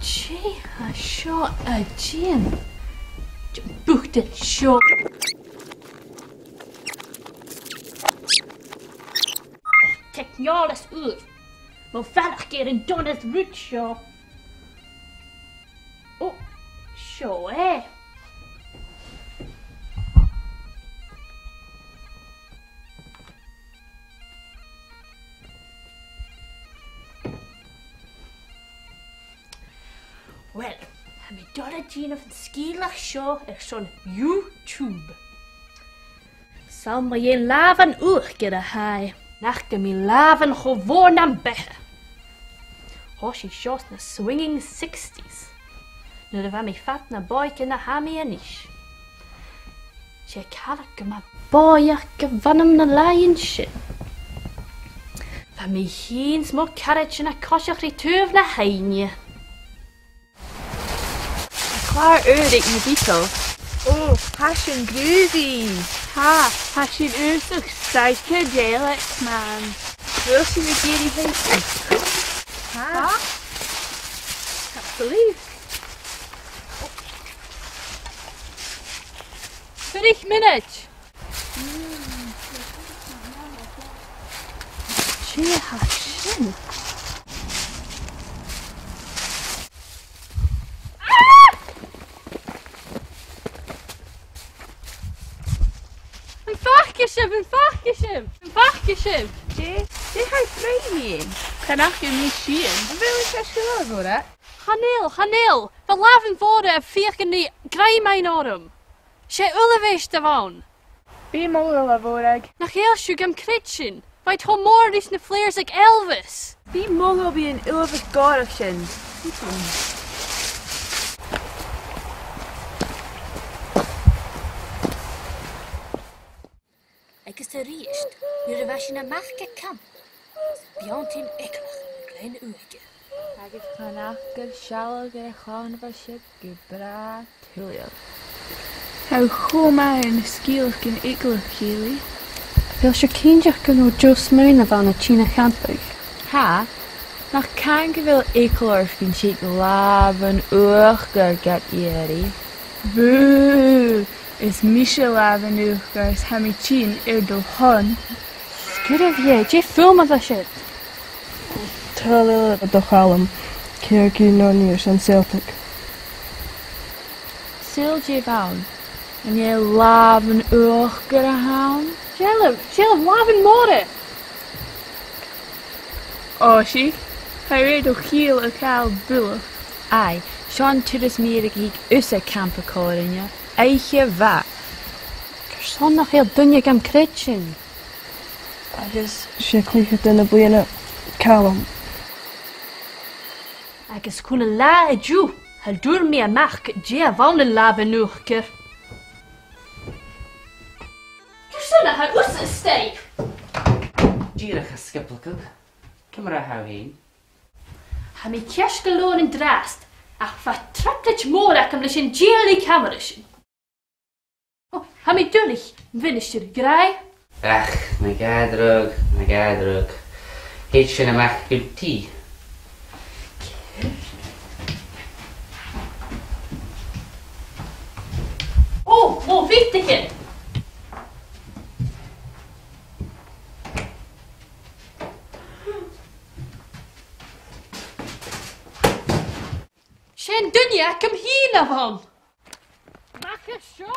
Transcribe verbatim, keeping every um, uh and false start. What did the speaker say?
Dè tha seo a' dèanamh? Buachaille seo. Teicneòlas ùr. Mo mhallachd air an dona rud seo. Ò, seo e. Uill, tha mi a' dol a dhèanamh an sgeulachd seo airson YouTube. 'S ann mu dheidhinn làmhan uachdar a tha e. Nach eil mi làmhan cho mòr nam beatha. Thòisich seo sna swinging sixties, nuair a bha mi fad na b' òige na tha mi a-nis. 'S e cailleach gu math bòidheach a bh' annam na làithean sin. Bha mi fhìn 's mo charaidean a' coiseachd ri taobh na h-aibhne. Clàr ùr aig na Beatles. Ò, tha sin groovy. Tha, tha sin uabhasach psychedelic, man. Bheil sinn ag èirigh? Tha. Tha? Can't believe. Fichead mionaid. Dè tha sin? Ah! Am faca sibh, am faca sibh, am faca sibh? Dè, dè tha thu a' bruidhinn? Chan fhaca mi sìon. Am bheil thu a' faicinn làmhan mòra? Chan eil, chan eil. Bha làmhan mòra a' feuchainn ri grèim fhaighinn orm. 'S e uilebheist a bh' ann. Bidh mo ghobhar a' bhòrach. Nach eil sibh gam chreidsinn? Bha iad cho mòr ris na flares aig Elvis. Bidh mo ghobhar an uilebheist gòrach sin. Agus a-rithist, nuair a bha sinn a-mach à campa, 's e beanntan eagalach ann an Gleann Uaice. Agus chan fhaca sealladh air a' chlann a bha siud gu bràth tuilleadh. Tha thu cho math air na sgeulachdan eagalach, Kayleigh. A bheil sibh cinnteach gun robh Joe Smaoin a bh' ann a' tighinn a champaigeadh? Tha, nach can gu bheil eagal oirbh gun tig làmhan uachdair gad iarraidh? Bhù! Is mise làmhan uachdair, is tha mi a' tighinn air do shon. Sguir a-mach, dè am fuaim a tha siud? Tha e a' dol a dh'fhalbh, ceart gu leòr airson Celtic. Saoil dè bh' ann, an e làmhan uachdair a th' ann? Seall, seall, làmhan mòra! Ò, seadh, tha thu air do chiall a chall buileach. Aidh, seo an turas mu dheireadh a thig thusa campa còmhla rinne, oidhche mhath. Carson nach eil duine gam chreidsinn? Agus 's e cluiche de na bliadhna, Calum. Agus a h-uile latha an-diugh, cha tuirt mi a-mach dè a bh' ann an làmhan uachdair. Carson a tha thusa a-staigh? Dìreach a' sgioblachadh. Ciamar a tha thu fhèin? Tha mi ceart gu leòr an-dràsta, ach bha trioblaid mhòr agam leis an dìnnear camara sin. Ò, tha mi duilich, a Mhinistear Gray. Ach, na gàidhlig, na gàidhlig. Thèid sinn a-mach gu tì. Ò, mo bhiodaichean! 'S e an duine agam fhìn a bh' ann. Mach à seo!